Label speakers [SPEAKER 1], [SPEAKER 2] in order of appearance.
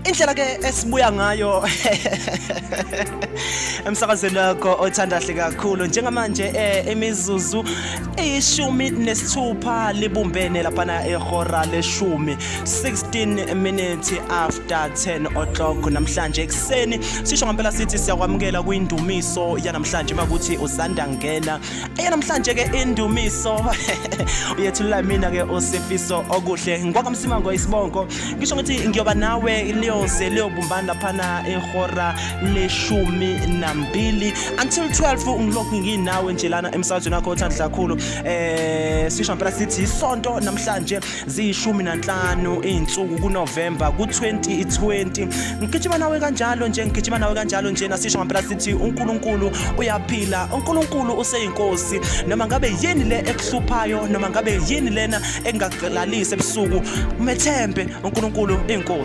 [SPEAKER 1] Indlela ke esibuya ngayo emsakazweni wakho othanda kahle kakhulu njengamanje imizuzu 16 libumbene laphana ehora leshumi 16 minutes after 10 o'clock namhlanje ekseni. Sisho ngempela sithi siyakwamukela kwindumiso yanamhlanje makuthi usanda ngena eyanamhlanje ke indumiso uyethula mina ke uSifiso Okuhle ngwakamsimango isibongo. Ngisho ngithi ngiyoba nawe liyoze liyobumbana laphana ehora leshumi nambili until 12 ngilokhu nginawe nje lana emsakazweni wakho othanda kakhulu. Sisho ngempela sithi isonto namhlanje ziyi-15 insuku kuNovember ku2020. Ngigijima nawe kanjalo nje, ngigijima nawe kanjalo nje. Nasisho ngempela sithi uNkulunkulu uyaphila, uNkulunkulu useyinkosi. Noma ngabe yini le ekuhluphayo, noma ngabe yini lena engakulalisi ebusuku, umethembe uNkulunkulu inkosi.